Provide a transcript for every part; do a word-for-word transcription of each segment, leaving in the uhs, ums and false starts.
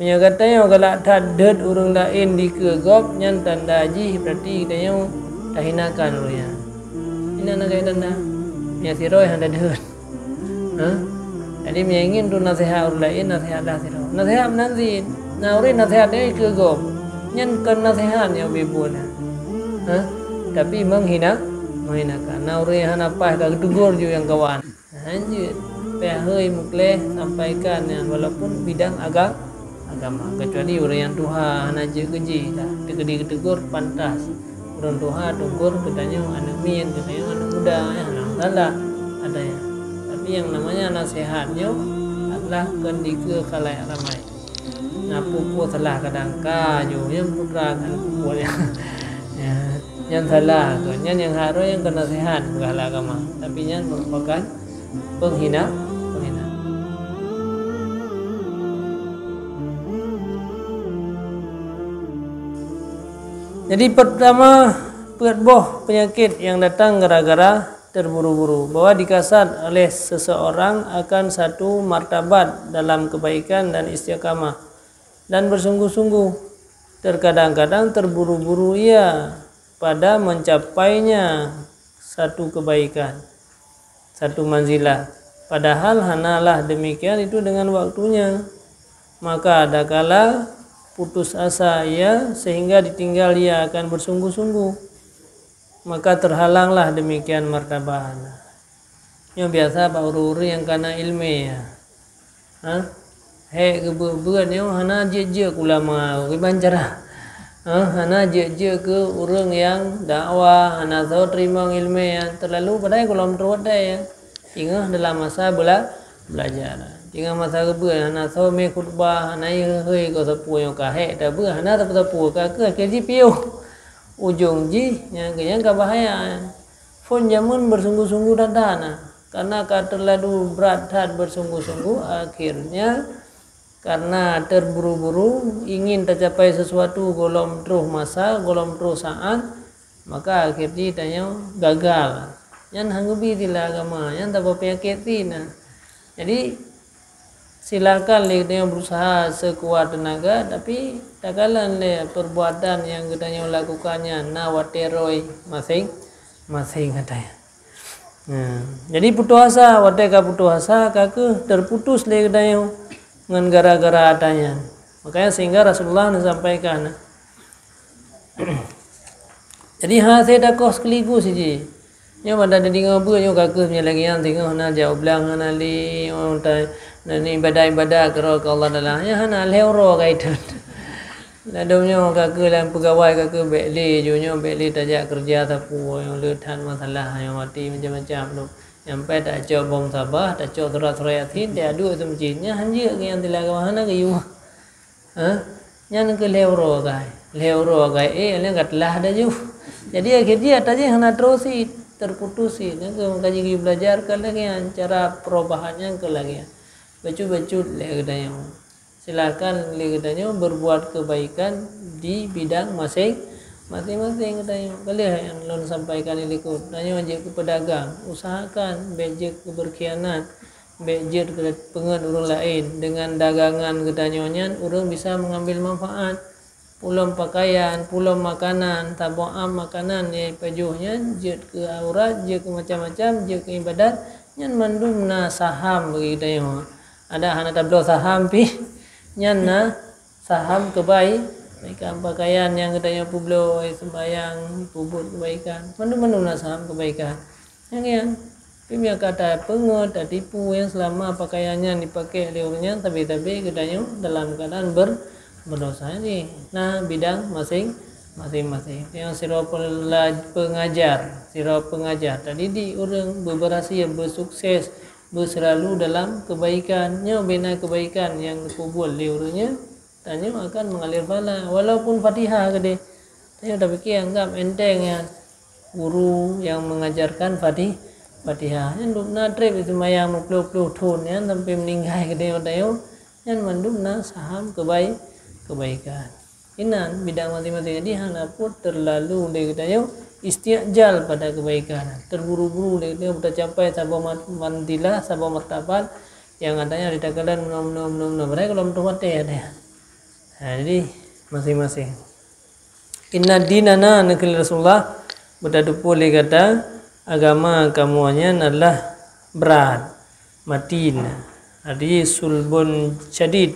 Meunyoe gata nyoe galak that deuet ureuëng laén dikeue gob, nyan tanda jih berarti gata nyoe tahinakan ureuëng nyan. Inan na keuh tanda. Meunyoe sidroe hana deuet. Ha? Jadi meunyoe ingin tu naseuhat ureuëng laén, naseuhatlah sidroe. Naseuhat meunan cit. Na ureuëng naseuhat nyoe dikeue gob. Nyan kon naseuhat nyoe bibun. Ha? Tapi menghina, menghinakan. Na ureuëng hana paih ka geutegur ju nyang kawan. Hanjeuet, peuhôi meukleh sampaikan nyan walaupun bidang aga-, agama. Kecuali ureuëng nyang tuha hana jeuet keu jih dah, teukeudi geutegur pantas. Ureuëng tuha tegur geutanyoe aneuëk miet, geutanyoe aneuëk muda, ya, hana masalah. Ada ya. Tapi yang namanya nasihat nyoe adalah kon dikeue khalayak ramai. Na peue-peue salah kadang ka ju, ya, putra kan peue-peue ya. Ya, nyan salah tu. Nyan nyang harus nyang keu nasihat bukan agama. Tapi nyan merupakan penghina, penghina. Jadi pertama, peuet boh penyakit yang datang gara-gara terburu-buru, bahwa dikasat oleh seseorang akan satu martabat dalam kebaikan dan istiqamah dan bersungguh-sungguh. Terkadang-kadang terburu-buru ia pada mencapainya satu kebaikan, satu manzilah. Padahal hanalah demikian itu dengan waktunya. Maka adakala putus asa ia sehingga ditinggal ia akan bersungguh-sungguh, maka terhalanglah demikian martabat. Nyoe biasa bak ureuëng-ureuëng nyang kana iéleumé, ya. Ha? Hék geubeuet-beuet nyoe hana jeuet-jeuet keu ulama, kiban cara. Ha? Hana jeuet-jeuet keu ureuëng nyang dakwah, hana soe teurimong iéleumé, ya. Terlalu padahai gohlom troh watée, ya. Ingat dalam masa bela-, belajar. Ingat masa geubeuet, hana soe mé khutbah, hana yue hei keu sapeue nyoe ka hék tabeuet, hana sapeue-sapeue, ka keuh akhé jih piôh. Ujong jih, nyang keu nyan ka bahaya. Phon jameun bersungguh-sungguh that-that na, karena ka terlalu brat that bersungguh-sungguh, akhirnya karena terburu-buru ingin tercapai sesuatu gohlom troh masa, gohlom troh saat, maka akhir jih tanyoe gagal. Nyan han geubi sila agama, nyan saboh penyakit sina. Jadi, silakan lé geutanyoe berusaha sekuat tenaga, tapi takalon lé perbuatan nyang geutanyoe lakukan nyan na watée roi maséng-maséng geutanyoe. Nah, jadi putus asa, watée ka putus asa, ka keuh terputus lé geutanyoe ngon gara-gara ata nyan. Makanya sehingga Rasulullah neusampaikan, jadi hase takoh sekaligus jih. Nyoe banda deungoe beuet nyoe ka keuh meunyoe lagée nyan singoh na jak u blang hana lé, oh, ta-, na ibadat-ibadat keudroe keu Allah Taala. Nyan hana lhée uroe ka itot. Ladom nyoe ka keuh lam peugawai ka keuh bék lé, ju nyoe bék lé tajak keureuja sapeue, nyoe le that masalah, nyoe maté macam-macam tu. Nyampai tacok bom sabah, tacok surat-surat Yasin, tajak duek seumeujid. Nyan hanjeuet keu nyang tila agama hana geuyue. Ha? Nyan keuh lhée uroe gai. Lhée uroe gai, eh, lheueh ka teulah dah ju. Jadi akhé jih ata jih hana troh cit, terputus cit. Nyan keuh maka jih geubelajar keu lagée nyan, cara perubahan nyan keuh lagée nyan. Bacut-bacut lé geutanyoe. Silakan lé geutanyoe berbuat kebaikan di bidang maséng, maséng-maséng geutanyoe. Ka lheueh nyang lôn sampaikan di likot, tanyoe jeuet keu peudagang, usahakan bék jeuet keu berkhianat. Bék jeuet keu peungeut ureuëng laén. Deungon dagangan geutanyoe nyan, ureuëng bisa mengambil manfaat. Pulom pakaian, pulom makanan, saboh am makanan nyang pajoh nyan jeuet keu aurat, jeuet keu macam-macam, jeuet keu ibadat, nyan mandum na saham bagi geutanyoe. Adak hana tabloe saham pih, nyan na saham keubai-, kebaikan. Pakaian nyang geutanyoe peubloe, sembahyang, peubuet kebaikan, mandum-mandum na saham kebaikan. Nyang nyan, tapi meunyoe ka tapeungeut, tatipu, nyang seulama pakaian nyan dipaké lé ureuëng nyan, sabe-sabe geutanyoe dalam keuadaan ber-, berdosa. Jadi, na bidang maséng-, maséng-maséng. Nyang sidroe pela-, peungajar, sidroe peungajar, tadidik ureuëng beuberhasil, beusukses, beuseulalu dalam keubaikan. Nyoe bina keubaikan nyang geupeubuet lé ureuëng nyan, tanyoe akan mengalir pahala, walaupun Fatihah keudeh. Tanyoe tapike anggab enteng nyan guru nyang mengajarkan Fatih-, Fatihah. Nyan dum na treb seumayang meuploh-ploh thon nyan sampai meuninggai keudeh tanyoe. Nyan mandum na saham kebai-, kebaikan. Inan bidang maséng-maséng. Jadi hana pun terlalu lé geutanyoe istiqjal pada kebaikan. Terburu-buru lé geutanyoe beutacapai saboh mat-, manzilah, saboh martabat nyang geutanyoe ditakeulan meunoe, meunoe, meunoe, meunoe. Padahai gohlom troh watée ada. Ha, jadi, masing-masing. Inna dinana, neukheun Rasulullah, beutatupeue lé gata, agama kamoe nyan adalah brat, matin, arti sulbun syadid,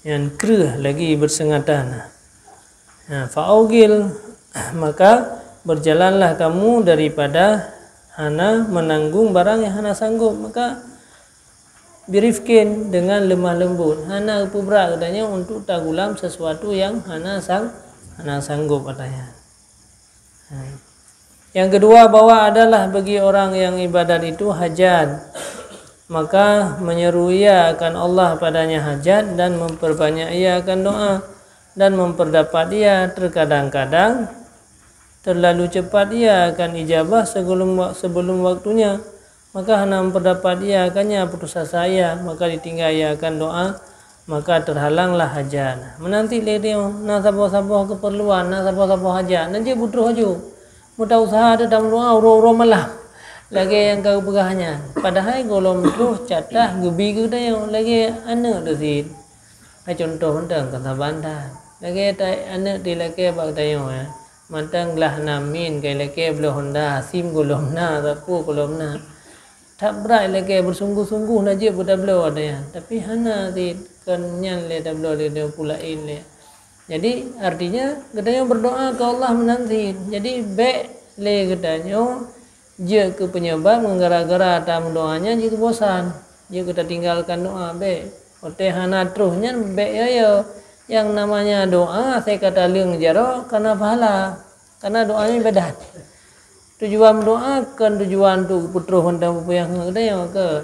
nyan kreueh lagi beuseuangatan. Ha, fa'augil, maka berjalanlah kamu daripada hana menanggung barang yang hana sanggup. Maka birifkin, dengan lemah lembut, hana geupeubrat geutanyoe untuk tagulam sesuatu yang hana sang-, hana sanggup katanya. Ha. Yang kedua, bahwa adalah bagi orang yang ibadat itu hajat, maka menyeru ia akan Allah padanya hajat dan memperbanyak ia akan doa dan memperdapat ia terkadang-kadang terlalu cepat ia akan ijabah sebelum wa-, sebelum waktunya, maka hana meupeurdapat ia akan nyan putus asa ia, maka ditinggai ia akan doa, maka teuhalanglah hajat. Meunan cit lé tanyoe, na saboh-saboh keupeurluan, na saboh-saboh hajat, na jeuet beutroh aju. Meuta useuha teuh tameudoa uroe-uroe malam, lagée nyang ka geupeugah nyan. Padahai gohlom troh catah geubi keu tanyoe lagée aneuëk teuh cit. Hai cuntoh mantong kon saban that. Lagée ta-, aneuëk teuh ilakée bak geutanyoe, ya. Mantong glah na min ka ilakée bloe honda, sim gohlom na, sapeue gohlom na. That brat ilakée beusunggoh-sunggoh na jeuet beutabloe ada nyan, tapi hana cit kon nyan lé tabloe lé, lé peue laén lé. Jadi, artinya, geutanyoe berdoa keu Allah meunan cit. Jadi, bék lé geutanyoe jeuet keu penyebab ngon gara-gara tameudoa nyan jeuet keu bosan, jeuet keu tatinggalkan doa, bék. Watée hana troh nyan bék yo-yo. Nyang namanya doa, asai ka taleueng jaroe, kana pahala. Kana doa nyan ibadat. Tujuan doa kon tujuan untuk peutroh mantong peue nyang geutanyoe, kon.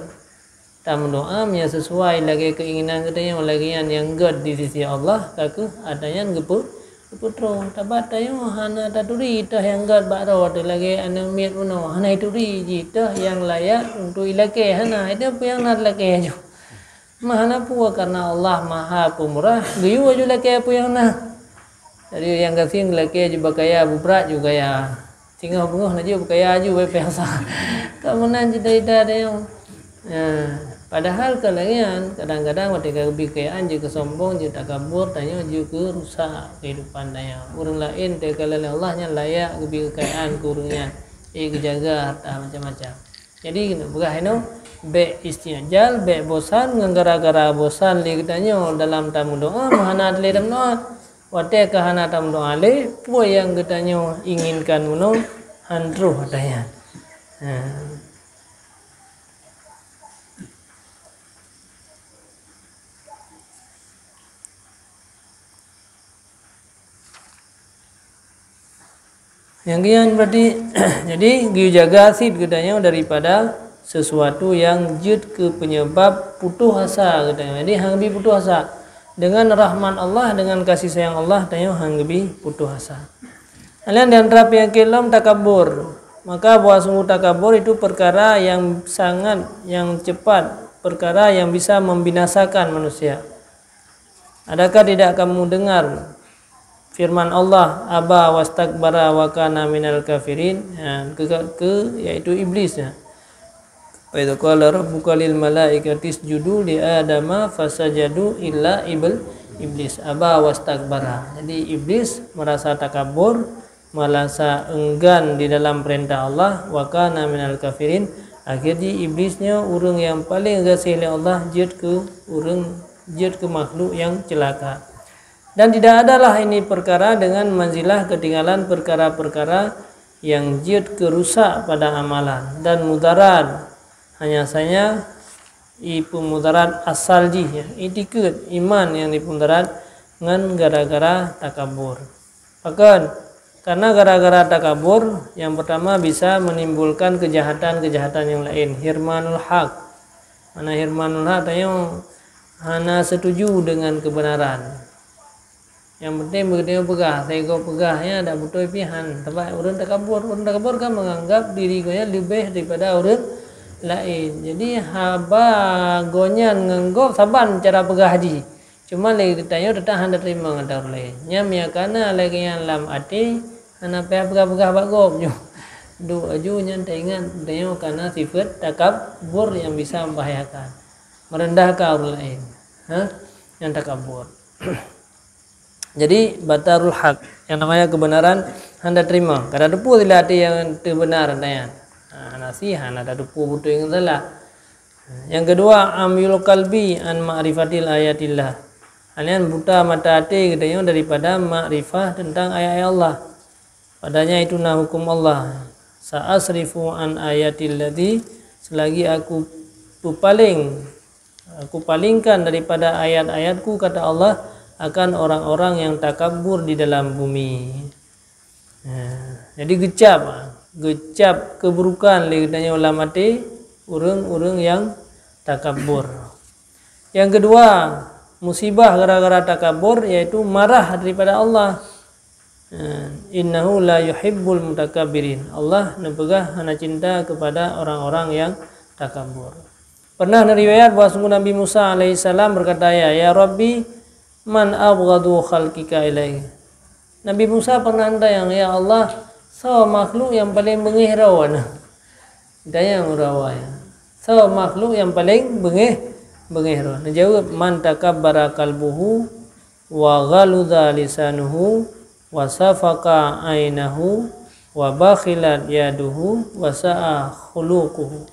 Tameudoa meunyoe sesuai lagée keinginan geutanyoe, lagée nyan nyang gét di sisi Allah, ka kheueh atra nyan geupeu-, geupeutroh. Tabat tanyoe hana taturi teuh nyang gét bak droe teuh lagée aneuëk miet bunoe, hana ituri jih teuh nyang layak untuk ilakée, hana. Itu peue nyang na talakée aju. Meuhana peue, karena Allah Maha Peumurah, geuyue aju lakée peue nyang na. Jadi nyang gasien lakée aju bak kaya, bubrat ju kaya. Singoh beungoh na jeuet beukaya aju, bék piasa. Ka meunan cita-cita tanyoe. Nah, padahal ka lagée nyan, kadang-kadang watée ka geubi kekayaan jeuet keu sombong, jeuet takabur, tanyoe jeuet keu rusak keuhidupan tanyoe. Ureuëng laén teukalon lé Allah nyan layak geubi kekayaan keu ureuëng nyan, ék geujaga hareuta macam-macam. Jadi keuneuk peugah inoe, bék isti'jal, bék bosan, ngon gara-gara bosan lé geutanyoe dalam tameudoá, meuhana lé tameudoá. Watée ka hana tameudoá lé, peue nyang geutanyoe inginkan meunoe han troh atra nyan. Ha. Nyang keunan berarti, jadi geujaga cit geutanyoe daripada sesuatu nyang jeuet keu penyebab putôh asa geutanyoe. Jadi han geubi putôh asa. Dengan rahmat Allah, dengan kasih sayang Allah, tanyoe han geubi putôh asa. Laén di antara peunyakét lom takabur. Maka bahwa sungguh takabur itu perkara yang sangat, yang cepat, perkara yang bisa membinasakan manusia. Adakah tidak kamu dengar firman Allah, "Aba wastakbara wa kana minal kafirin"? Ha, ke, ke, yaitu iblis, ya. "Wa idz qala rabbuka lil malaikati isjudu li Adama fasajadu illa ibl-, iblis aba wastakbara." Jadi iblis merasa takabur, merasa enggan di dalam perintah Allah, wa kana minal kafirin. Akhir jih iblis nyoe ureuëng nyang paleng gaséh lé Allah, jeuet keu ureuëng, jeuet keu makhluk nyang ceulaka. Dan tidak adalah ini perkara dengan manzilah ketinggalan perkara-perkara yang jeuet keu rusak pada amalan dan mudarat. Hanya saja ipeumudarat asal jih, ya, itikeuet, iman nyang dipeumudarat ngon gara-gara takabur. Pakon? Karena gara-gara takabur, yang pertama bisa menimbulkan kejahatan-kejahatan yang lain. Hirmanul haq. Mana hirmanul haq, tanyoe hana setuju dengan kebenaran. Yang penting begitu peugah, sego peugah nyan dak beutôi pihan. Sebab ureuëng takabur, ureuëng takabur kan menganggap diri gobnyan leubeh daripada ureuëng laén. Jadi haba gobnyan ngon gob saban cara peugah jih. Cuma lé geutanyoe teutap hana teurimong ata ureuëng laén. Nyan meunyo kana lagée nyan lam até, hana payah peugah-peugah bak gob nyoe. Duek aju nyan taingat tanyoe kana sifeuet takabur nyang bisa membahayakan, merendahkan ureuëng laén. Ha? Nyang takabur. Jadi batarul haq, yang namanya kebenaran hana terima. Kada teupeu sila até nyang teubeuna nyan. Ha, hana sih, hana teupeu beutôi ngon salah. Yang kedua, amyul qalbi an ma'rifatil ayatillah. Nyan buta mata até geutanyoe daripada makrifah tentang ayat-ayat Allah. Padanya itu na hukum Allah. Sa'asrifu an ayatil ladzi, selagi aku pepaling, aku palingkan daripada ayat-ayatku, kata Allah, akan orang-orang yang takabur di dalam bumi. Ya, jadi geucab, geucab keburukan lé geutanyoe lam até ureuëng-ureuëng yang takabur. Yang kedua, musibah gara-gara takabur yaitu marah daripada Allah. Ya, innahu la yuhibbul mutakabbirin. Allah neupeugah hana cinta kepada orang-orang yang takabur. Pernah neuriwayat bahwa sungguh Nabi Musa alaihissalam berkata, "Ya, ya Rabbi, man abghadu khalqika ilai." Nabi Musa pernah tanyong, "Ya Allah, soe makhluk nyang paleng beungéh droe?" Tanyong droe, "Soe makhluk nyang paleng beungéh, beungéh droe?" Neujaweueb, "Man takabbara qalbuhu, wa ghaludha lisanuhu, wa safaqa ainahu, wa bakhilat yaduhu, wa sa'a khuluquhu."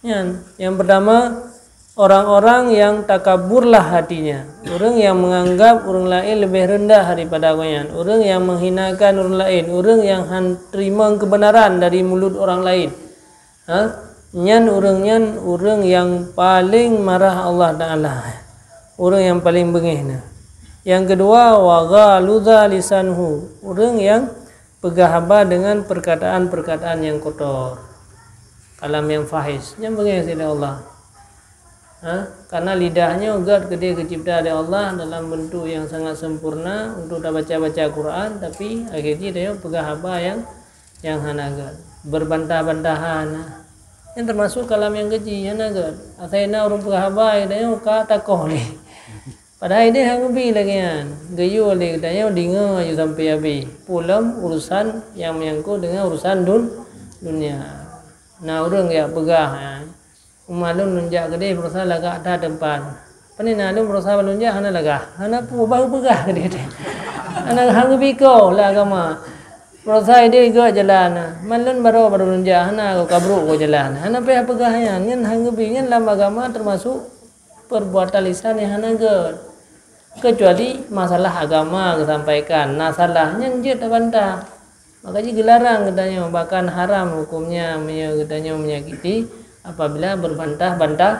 Nyan, yang pertama, orang-orang yang takaburlah hatinya, ureuëng yang menganggap ureuëng laén leubeh rendah daripada gobnyan, ureuëng yang menghinakan ureuëng laén, ureuëng yang han teurimong keubeunaran dari mulut orang laén. Ha? Nyan ureuëng nyan ureuëng nyang paleng marah Allah Taala. Ureuëng nyang paleng beungéh na. Yang kedua, wa ghaludha lisanhu, ureuëng nyang peugah haba dengan perkataan-perkataan nyang kotor. Kalam nyang fahish, nyan beungéh sidéh Allah. Ha? Karena lidah nyoe gét keudéh geucipta lé Allah dalam bentuk nyang sangat sempurna untuk tabaca-baca Quran, tapi akhé jih tanyoe peugah haba nyang nyang hana gét, beubantah-bantahan. Nyan teumasuk kalam nyang keji, hana gét. Asai na ureuëng peugah haba, geutanyoe ka takoh lé. Padahai idéh han geubi lagée nyan. Geuyue lé geutanyoe deungoe aju sampai habéh. Peue lom urusan nyang meunyangkot deungon urusan dun-, dunia. Na ureuëng jak peugah, ha, "Uma lôn, lôn jak keudéh, baroesa lagak that teumpat." "Pane na lôn, baroesa lôn jak hana lagak." Hana peue, bah geupeugah keudéh. Hana, han geubi koh lam agama. Baroesa idéh gét jalan. "Man lôn baroe, baroe lôn jak, hana, ka brok koh jalan." Hana payah peugah nyan, nyan han geubi. Nyan lam agama teumasuk perbuatan lisan nyang hana gét. Kecuali masalah agama geusampaikan, na salah, nyan jeuet tabantah. Maka jih geularang geutanyoe, bahkan haram hukumnya meunyoe geutanyoe menyakiti apabila beubantah-bantah,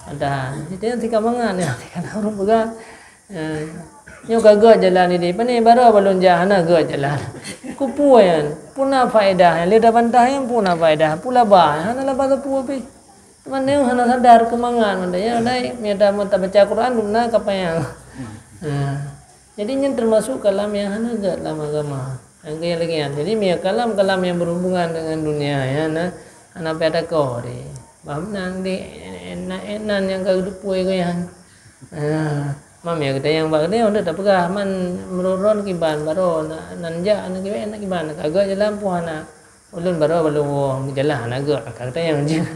bantahan. Itu yang tika mangat, yang tika ureuëng peugah, eh, "Nyoe ka gét jalan idéh, pane baroe balon jak hana gét jalan." Kupeue nyan? Peue na faedah nyan? Lé tabantah nyan peue na faedah? Peue laba? Hana laba sapeue pih. Teuma nyoe hana sadar keumangat, makanya dai meunyoe tabaca Quran dum na ka panyang. Ha. Jadi nyan teumasuk kalam nyang hana gét lam agama. Nyang keu lagée nyan. Jadi meunyoe kalam-kalam nyang berhubungan dengan dunia, ya, na, hana payah takoh deh. Bah meunan deh, nan, nan nyang ka geuteupeue keu nyan. Ha. Mam ya kita nyang bak dia untuk tapeugah man meurot-rot kiban baroe na, nan jak na kiban, na kiban ka gét jalan puh hana. Ulôn baroe balon woe geujalan hana gét, ka geutanyoe jih.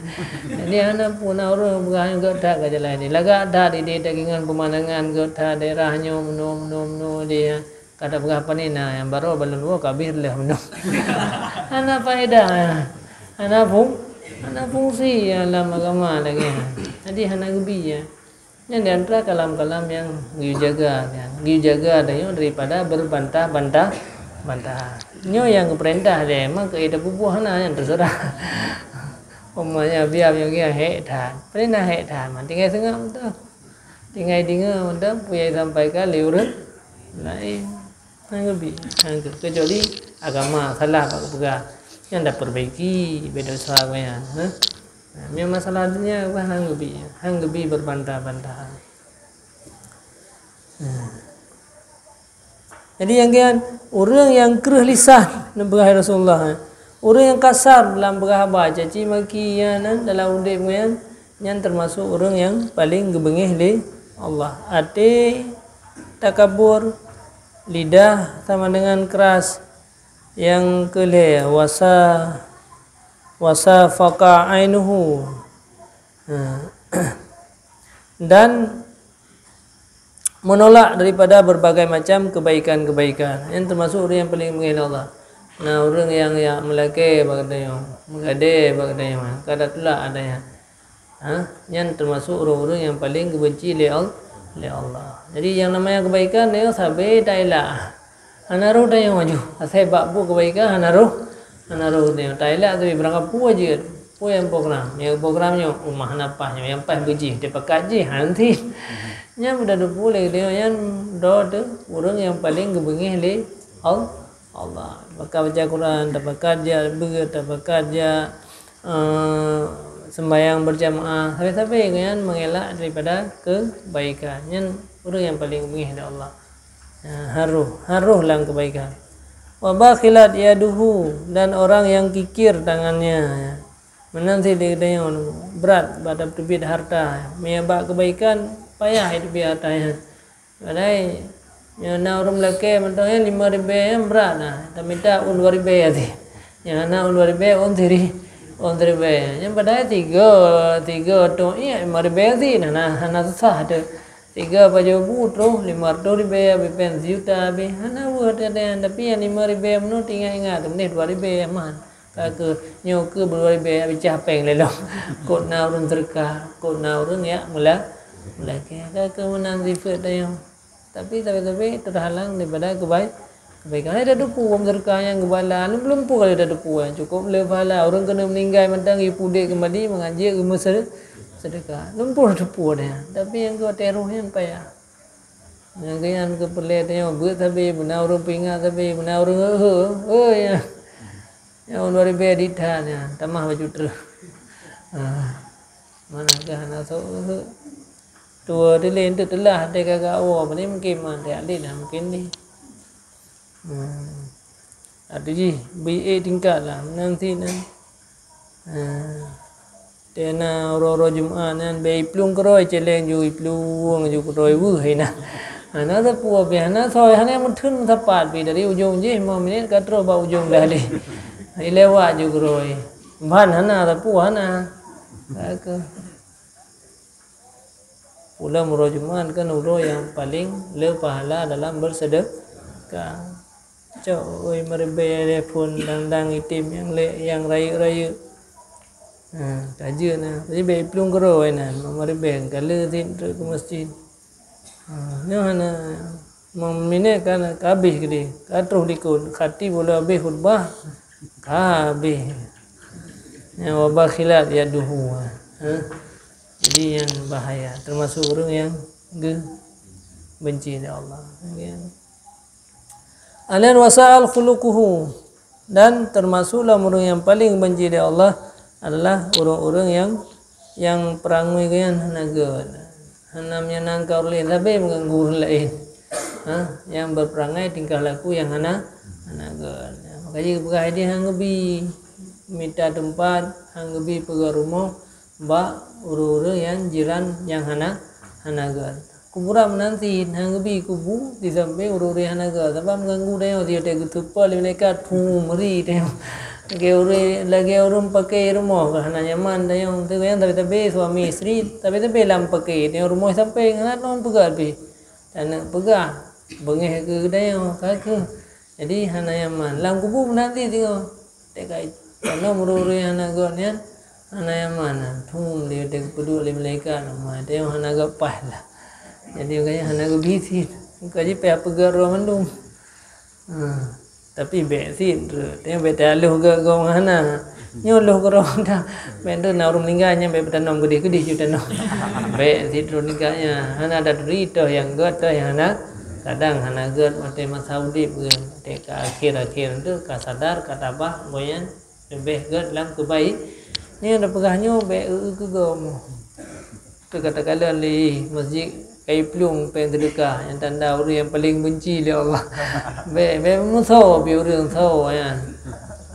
Jadi hana peue na ureuëng peugah nyoe gét that ka jalan idéh. Lagak that idéh tagingat peumandangan gét that daerah nyoe meunoe, meunoe, meunoe idéh. Ka tapeugah pane na nyang baroe balon woe ka abéh lheueh meunoe. Hana faedah. Hana fung-, hana fungsi lam agama lagée nyan. Jadi hana geubi ya. Nyan di antara kalam-kalam nyang geujaga, nyan geujaga tanyoe daripada beubantah-bantah, bantah. Nyoe nyang geupeurintah deh, maka ita bubuh hana, nyan teuseurah. Umpamanya biar nyoe geuh hék that, peue na hék that, ma tinggai seungab mantong. Tinggai deungoe mantong peue nyang sampaikan lé ureuëng laén. Hana geubi, hana geubi. Kecuali agama salah bak geupeugah, nyan tapeurbaiki, beda usaha gobnyan, ha? Nah, meunyoe masalah dunia, bah hana geubi, hana geubi beubantah-bantahan. Hmm. Jadi nyang keu nyan, ureuëng nyang kreueh lisan, neupeugah Rasulullah, ha. Ureuëng nyang kasar dalam peugah haba, caci maki, ya, nan dalam udeb gobnyan, nyan teumasuk ureuëng nyang paleng geubeungéh lé Allah. Até takabur, lidah sama dengan keras, nyang keu lhée wasa-, wasafaqa ainuhu. Ha. Dan menolak daripada berbagai macam kebaikan-kebaikan. Nyan teumasuk ureuëng nyang paleng beungéh lé Allah. Na ureuëng nyang, nyang meulakée bak geutanyoe, meugadée bak geutanyoe, ka tatulak ata nyan. Ha, nyan teumasuk ureuëng-ureuëng nyang paleng geubenci lé Al-, lé Allah. Jadi, nyang namanya kebaikan nyoe sabe taelak. Hana roh tanyoe maju. Asai bak buet kebaikan hana roh, hana roh tanyoe. Taelak tapi beurangkapeue jeuet. Peue nyang program? Nyang program nyoe, umah hana paih nyoe, nyang paih beujih, tapakat jih, hanti. Nyan beudadue puléh tanyoe nyan droe teuh ureuëng nyang paleng geubeungéh lé Al-, Allah. Tapakat baca Quran, tapakat jak beuet, tapakat jak, eh, sembahyang berjamaah. Sabe-sabe nyan mengelak daripada kebaikan. Nyan ureuëng nyang paleng beungéh lé Allah. Ha, harôh, harôh lam kebaikan. Wa bakhilat yaduhu, dan orang yang kikir tangannya. Meunan cit di geutanyoe brat bak teubiet harta. Meunyo bak kebaikan, payah teubiet harta nyan. Padahai nyoe na ureuëng meulakée mantong nyan lima ribée nyan brat na, tamita ôn dua ribée até. Nyang hana ôn dua ribée, ôn siri-, ôn siribée. Nyan padahai tiga, tiga tong iék lima ribée até, hana, hana susah teuh. Tiga pajoh bu troh lima ratus ribée, habéh pen sejuta habéh. Hana weueh até nyan, tapi nyang lima ribée meunoe teuingat-ingat, teumeunéh dua ribée aman. Ka keuh, nyoe keuh beudua ribée bicah péng lé lom. Kot na ureuëng seudeukah, kot na ureuëng yak meula-, meulakée. Ka keuh meunan sifeuet tanyoe. Tapi sabe-sabe teuhalang daripada keubai-, kebaikan. Hai tateupeue meuseudeukah nyang geubala, lom-lom peue kali tateupeue. Cukôp le pahala, ureuëng keuneuk meuninggai mantong geupudek keumbali mangat jeuet geumeuseude-, seudeukah. Lom peue tateupeue nyan. Tapi nyang keu watée roh nyan payah. Nyang keu nyan keu peureulée tanyoe beuet sabe, beuna ureuëng peuingat sabe, beuna ureuëng, "Heu, heu, heu, ya." Nyang dua ribée ditha nyan, tamah bacut treueh. Ah, mana kah hana soe, heu. Tuwoe dilén teuk teulah até kakak woe, pane mungken man teuh até dah mungken ni. Hmm. Até jih, beuiék tingkat lah, meunan sit nyan. Hmm. Tena uroe-uroe Jumat nyan, bèk iplueng keudroe céléng ju, iplueng ju keudroe weueh inan. Hana sapeue pih, hana soe, hana meutheun sapat pih dari ujong jih, lima minét ka troh bak ujong dah lé. Ilewat ju keudroe. Ban hana sapeue, hana. Ka keuh. Ulôn uroe Jumat kan uroe nyang paleng le pahala dalam bersedekah. Cok, oi, meuribèe phon dang-dang item nyang lé, nyang rayeuk-rayeuk. Ha, tajeuet na. Jadi bèk iplueng keudroe inan, meuribèe ka le sit trok keu masjid. Ha, nyoe hana, lima minét ka, ka habéh keudeh, ka troh likot, khatib ulôn habéh khutbah, ka habéh. Nyan wa bakhilat yaduhu. Ha. Jadi nyang bahaya, termasuk ureueng nyang geubenci lé Allah. Alan wasa'al khuluquhu, dan termasuk lam ureueng nyang paleng benci lé Allah adalah ureueng-ureueng nyang, nyang peurangui geuh nyan hana gèt, hana menyenangkan ureueng laén, sabe mengganggu ureueng laén. Ha, nyang berperangai tingkah laku nyang hana, hana gèt. Maka jih geupeugah idéh han geubi mita teumpat, han geubi peugöt rumoh, bak ureueng-ureueng nyang jiran nyang hana, hana gèt. Kuburan meunan cit, han geubi kubu di sampéng ureueng-ureueng hana gèt, sabab mengganggu tanyoe, di watèe geuteupeu lé malaikat, phu, meuri tanyoe. Lagèe ureueng, lagèe ureueng paké rumoh ka hana nyaman tanyoe, teuka nyang sabe-sabe suami isteri, sabe-sabe lam paké, tanyoe rumoh sampéng hana lôn peugah pih. Taneuk peugah, beungèh keu tanyoe, ka keuh. Jadi hana nyaman. Lam kubu meunan cit singoh. Teuka i-, karena ureueng-ureueng nyang hana gèt nyan hana nyaman. Thum, di watèe geupeuduek lé malaikat, ma, tanyoe hana gèt paih lah. Jadi makanya hana geubi sit. Bukan jih payah peugöt droe mandum. Ha, tapi bèk sit, tanyoe bèk taloh gèt gob hana. Nyoe lôn keudroe dah. Bèk na ureueng meuninggai nyan bèk peutanam keudeh-keudeh ju tanam. Bèk sit ureueng meuninggai nyan. Hana taturi toh nyang gèt, toh nyang hana. Kadang hana gèt watèe masa udép geuh, watèe ka akhé-akhé tu ka sadar, ka tabah, gobnyan leubeh gèt lam keubai. Nyan tapeugah nyoe bèk eu-eu keu gob. Teuka takalon lé masjid ka iplueng péng seudeukah, nyan tanda ureueng nyang paleng benci lé Allah. Bèk, bèk meusoe pih ureueng soe nyan.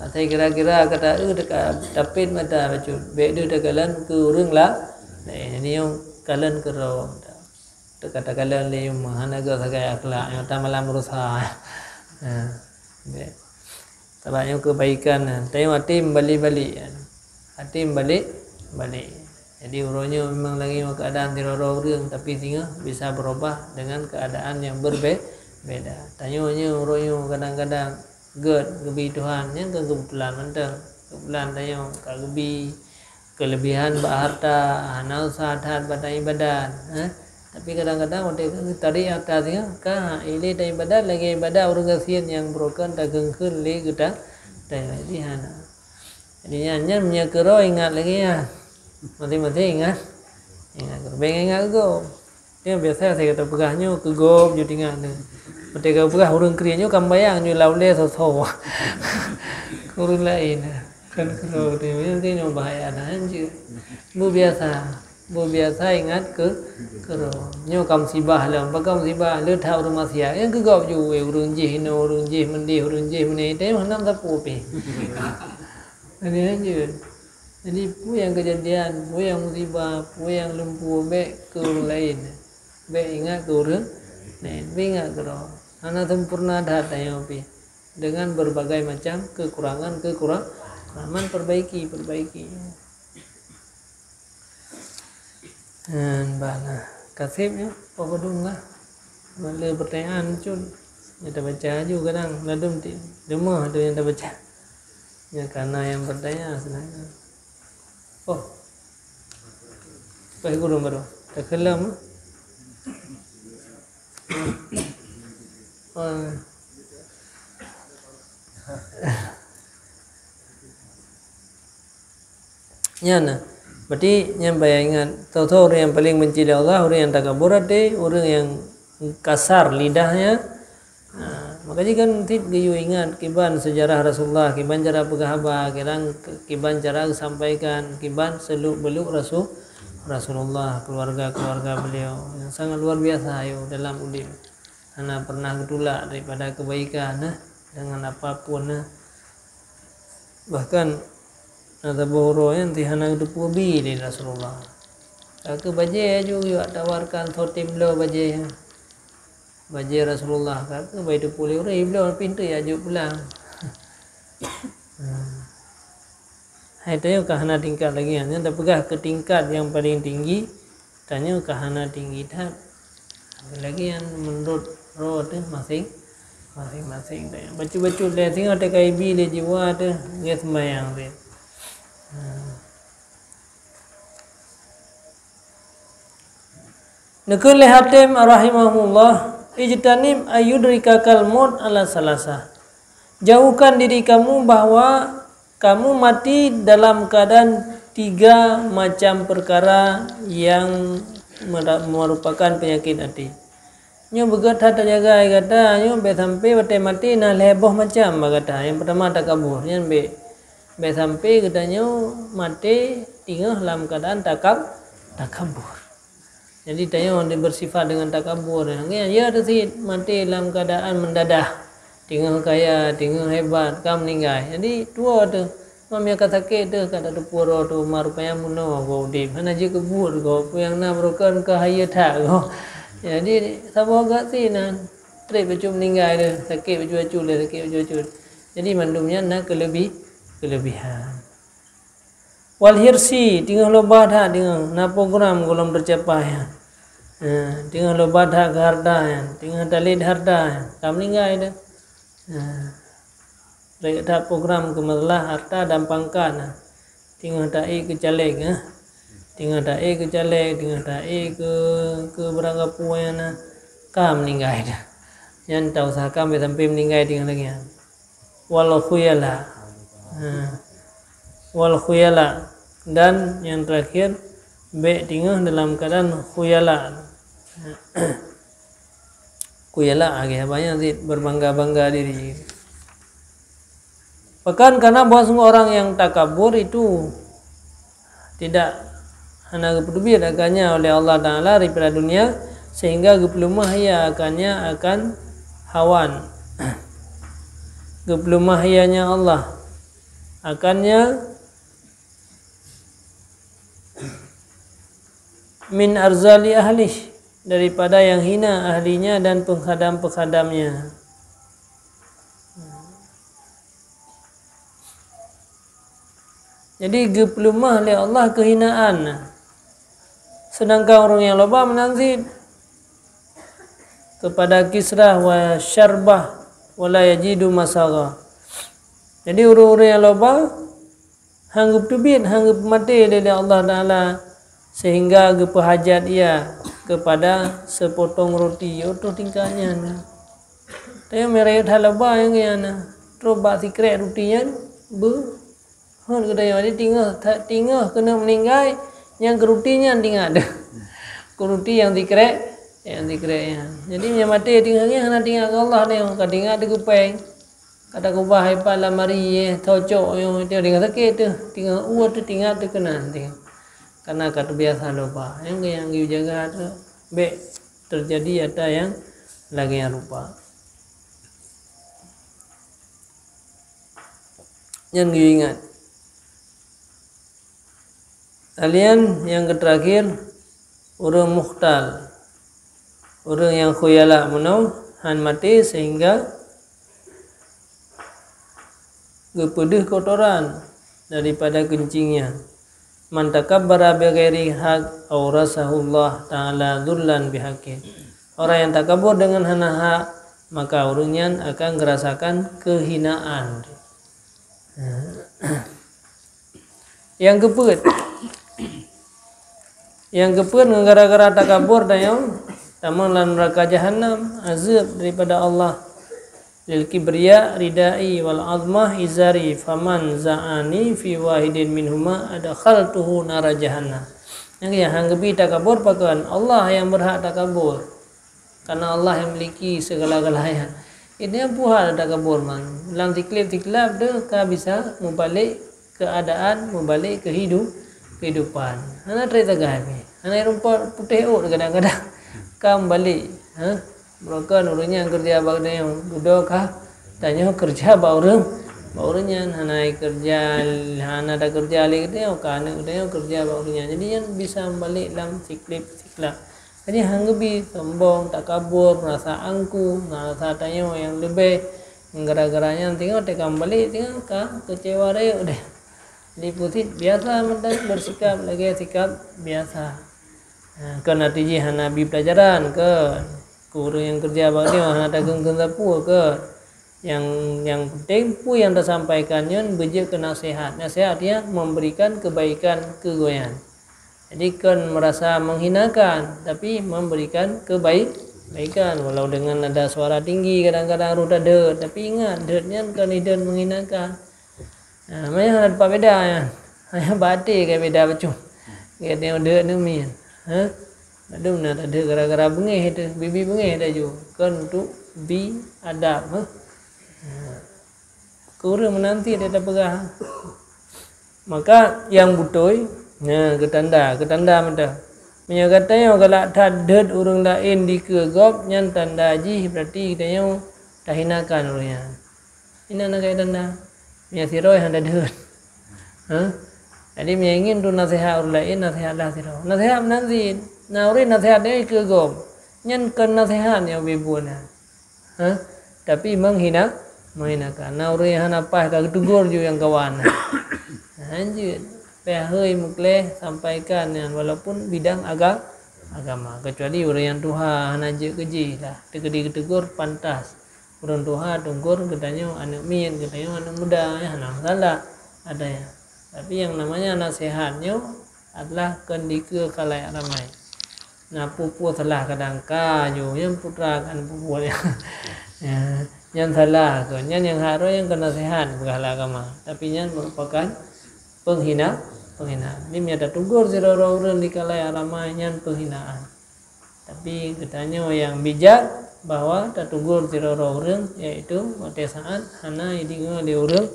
Asai kira-kira ka ta-eu teuka tapét mata bacut. Bèk deuh takalon keu ureueng la-, laén. Nyoe kalon keudroe. Teuka takalon lé nyoe hana gèt sagai akhlak, nyoe ta malam rusa. Ha, bèk. Sabab nyoe keubaikan, tanyoe até meubalek-balek. Até meubalek-balek. Jadi uroe nyoe memang lagée nyoe keuadaan sidroe-droe ureuëng, tapi singoh bisa berubah dengan keadaan yang berbe-, beda. Tanyoe nyoe uroe nyoe kadang-kadang gét geubi Tuhan, nyan kan keubeutulan mantong. Keubeutulan tanyoe ka geubi keulebihan bak harta, hana usah that bak iébadat, eh. Tapi kadang-kadang watée tarik harta singoh ka ilée taiébadat lagée iébadat ureuëng gasien nyang broken tageungkeuen lé geuta, tanyoe jadi hana. Jadi nyan, nyan meunyoe keudroe ingat lagée nyan. Maséng-maséng ingat. Ingat keudroe. Bék ingat keu gob. Nyan biasa saya kata peugah nyoe keu gob ju ingat nyoe. Watée ka peugah ureuëng kriet nyoe kan bayang nyoe lam ulée soe-soe. Ureuëng laén. Kan keudroe teuh nyoe bahaya na anjir. Beubiasa. Beubiasa ingat keu keudroe. Nyoe ka musibah lom. Pakon musibah? Le that ureuëng maksiat. Nyang keu gob ju ureuëng jih inoe, ureuëng jih meundeh, ureuëng jih meunan, teuh hana sapeue pih. Jadi anjir. Jadi peue nyang keujadian, peue nyang musibah, peue nyang lumpuh, bék keu ureuëng laén. Bék ingat keu ureuëng laén, bék ingat keudroe. Hana sempurna that tanyoe pih. Dengan berbagai macam kekurangan-kekurangan, perbaiki, perbaiki. Nyan bana. Kaseb nyoe, apa dum lah. Bala pertanyaan cut. Nyang tabaca aju kadang ladum ti deungoe tu nyang tabaca. Nyang kana nyang pertanyaan sebenarnya. Oh. Apa guru baru? Takhalam. Oh. Nyan na. Berarti nyan payah ingat, soe-soe ureuëng nyang paleng benci lé Allah, ureuëng nyang takabur até, ureuëng nyang kasar lidahnya. Nah, makanya kan cit geuyue ingat kiban sejarah Rasulullah, kiban cara peugah haba, kiban, kiban cara geusampaikan, kiban seluk-beluk Rasul, Rasulullah, keluarga-keluarga beliau yang sangat luar biasa ayo dalam udeb. Hana pernah geutulak daripada kebaikan, nah, dengan apapun, nah. Bahkan na saboh uroe nyan hana geuteupeue bi lé Rasulullah. Ka keu bajée aju geuyue tawarkan soe tem bloe bajée nyan. Bajée Rasulullah ka keu bai teupeue lé ureuëng bloe pintoe ya jok pulang. Hai tanyoe ka hana tingkat lagée nyan, nyan tapeugah keu tingkat nyang paleng tinggi, tanyoe ka hana tinggi that. Lagée nyan meunurot droe teuh maséng, maséng-maséng tanyoe. Bacut-bacut lé singoh teuka ibi lé jiwa teuh geuseumayang teuh. Neukheun lé Hatim rahimahullah, "Ijtanib ayyudrikakal maut ala salasa." Jauhkan diri kamu bahwa kamu mati dalam keadaan tiga macam perkara yang mera-, merupakan penyakit hati. Nyoe beugét that tajaga gata, nyoe bék sampai watée maté na lhée boh macam bak gata. Nyang peurtama takabur, nyan bék. Bék sampai geutanyoe maté teungoh lam keuadaan takab-, takabur. Jadi tanyoe di bersifat dengan takabur. Nyan ya teusit maté lam keuadaan mendadah. Teungoh kaya, teungoh hebat, ka meuninggai. Jadi tuwoe teuh, mam ya ka sakét teuh, ka tateupeue droe teuh, ma rupanya meunoe goe udeb. Hana jeuet keu buet goe, peue nyang na broken ka hayeue that goe. Jadi saboh gak sinan, treb bacut meuninggai teuh, sakét bacut-bacut lé, sakét bacut-bacut. Jadi mandum nyan na keuleubih, keulebihan. Wal hirsi, teungoh loba that teungoh na program gohlom teucapai nyan. Ha, teungoh loba that keu harta nyan, teungoh talét harta nyan, ka meuninggai teuh. Ha. Rek that program keu masalah harta dan pangkat nyan. Teungoh taék keu caleg, ha. Teungoh taék keu caleg, teungoh taék keu, keu barang gapu nyan na, ka meuninggai teuh. Nyan tausahakan bék sampai meuninggai teungoh lagée nyan. Wal khuyala. Ha. Wal khuyala. Dan yang terakhir, bék teungoh dalam keadaan khuyala. Khuyala, agak banyak sih, berbangga-bangga diri. Bahkan karena bahwa sungguh orang yang takabur itu tidak, hana geupeuteubiet akannya oleh Allah Ta'ala daripada dunia, sehingga geupeuleumah ia akannya akan hawan. Geupeuleumah ianya Allah akannya min arzali ahlih, daripada yang hina ahlinya dan pengkhadam-pengkhadamnya. Jadi geupeuleumah lé Allah keuhinaan. Seudangkan ureuëng nyang loba meunan cit, keupada kisrah wa syarbah, wa la yajidu masagha. Jadi ureuëng-ureuëng nyang loba han geupeuteubiet, han geupeumaté lé Allah Taala, sehingga geupeuhajat ia keupada seupotong ruti, yaitu tingkat nyan. Tapi meurayek that loba nyang nyan, troh bak sikrék ruti nyan beu Hon geutanyoe, jadi teungoh, teungoh keuneuk meuninggai, nyang keu ruti nyan teuingat. Keu ruti nyang sikrék, nyang sikrék nyan. Jadi meunyoe maté teungoh nyan hana teuingat keu Allah nyoe, ka teuingat teuh keu péng. Ka takubah ipat lamari, eh, tocok nyoe, teungoh sakét teuh, teungoh ueh teuh teuingat teuh keunan teuh. Karena ka teubiasa lupa. Nyang, nyang geujaga teuh, bék teujadi ata nyang lagée nyan rupa. Nyan geuingat. Alian nyang keuterakhir, ureuëng mukhtal. Ureuëng nyang khuyala meunoe han maté sehingga geupeudeuh kotoran daripada keuncing nyan. "Man takabbara bighairi haq, aurasahullah ta'ala dzullan bihaqqih." Orang yang takabur dengan hana hak, maka ureuëng nyan akan geurasakan keuhinaan. Nyang keupeuet, nyang keupeuet ngon gara-gara takabur tanyoe tamong lam neuraka jahanam, azeueb daripada Allah. "Lil kibriya ridai wal azmah izari, faman za'ani fi wahidin minhuma adkhaltuhu nara jahannam." Nyang, nyang han geubi takabur pakon? Allah nyang beurhak takabur. Karena Allah yang memiliki segala-galanya. Itu nyang puha takabur man. Lam siklab-siklab tu ka bisa mubalek keadaan, mubalek kehidup, kehidupan. Hana treb sagai pih. Hana rumpok putéh ôt kadang-kadang. Ka mubalek. Ha? Meureuka ureuëng nyang keureuja bak tanyoe, dudoe ka tanyoe keureuja bak ureuëng, bak ureuëng nyan hana keureuja, hana takeureuja lé geutanyoe, ka aneuk geutanyoe keureuja bak ureuëng nyan. Jadi nyan bisa mubalek lam siklab-siklab. Jadi han geubi sombong, takabur, meurasa angku, meurasa tanyoe nyang leubeh. Gara-gara nyan teungoh teuka mubalek teungoh ka keucewa rayeuk deh. Jadi pusit biasa mantong bersikap lagée sikap biasa. Ha, kon arti jih hana bi peulajaran, kon. Keu ureuëng nyang keureuja bak nyoe hana takheun-kheun sapeue, kon. Nyang, nyang penting peue nyang tasampaikan nyan beujeuet keu naseuhat. Naseuhat nyan memberikan kebaikan keu gobnyan. Jadi kon meurasa menghinakan, tapi memberikan kebaik-, kebaikan. Walau dengan nada suara tinggi kadang-kadang roh tadeuet, tapi ingat, deuet nyan kon ideuet menghinakan. Ha, manyang hana teupah beda nyan. Hanya bak até ka beda bacut. Geutanyoe deuet ngon miet. Ha? Padum na tadeuet gara-gara beungéh teuh, bibi beungéh taju. Kon untuk bi adab, ha? Ha. Keu ureuëng meunan cit tapeugah. Maka nyang beutôi, na geutanda, geutanda mantong. Meunyoe gata nyoe galak that deuet ureuëng laén dikeue gob, nyan tanda jih berarti geutanyoe tahinakan ureuëng nyan. Inan na keuh tanda. Meunyoe sidroe hana deuet. Ha? Jadi meunyoe ingin tu naseuhat ureuëng laén, naseuhatlah sidroe. Naseuhat meunan cit. Na ureuëng naseuhat nyoe dikeue gob. Nyan kon naseuhat nyang ubé buet nyan. Ha? Tapi menghina, menghinakan. Na ureuëng nyang hana paih ka geutegur ju nyang kawan. Hanjeuet. Payah hôi meukleh sampaikan nyan walaupun bidang aga-, agama. Kecuali ureuëng nyang tuha hana jeuet keu jih lah. Teukeudi geutegur pantas. Ureuëng tuha tegur geutanyoe aneuk miet, geutanyoe aneuk muda, nyan hana masalah. Ada nyan. Tapi yang namanya nasihat nyoe adalah kon dikeue khalayak ramai. Na peue-peue salah kadang ka ju, nyan putra kan peue-peue nyan. Ya, nyan salah kon. Nyan nyang harôh nyang keu naseuhat peugah lé agama. Tapi nyan merupakan penghina, penghinaan. Jadi meunyoe tatugur sidroe-droe ureuëng di khalayak ramai, nyan penghinaan. Tapi geutanyoe nyang bijak bahwa tatugur sidroe-droe ureuëng, yaitu watée saát hana jideungoe lé ureuëng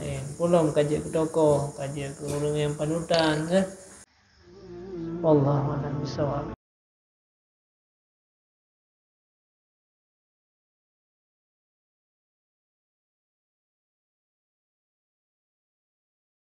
laén. Peulom ka jeuet keu tokoh, ka jeuet keu ureuëng nyang panutan, kan? Wallahu a'lam bishawab.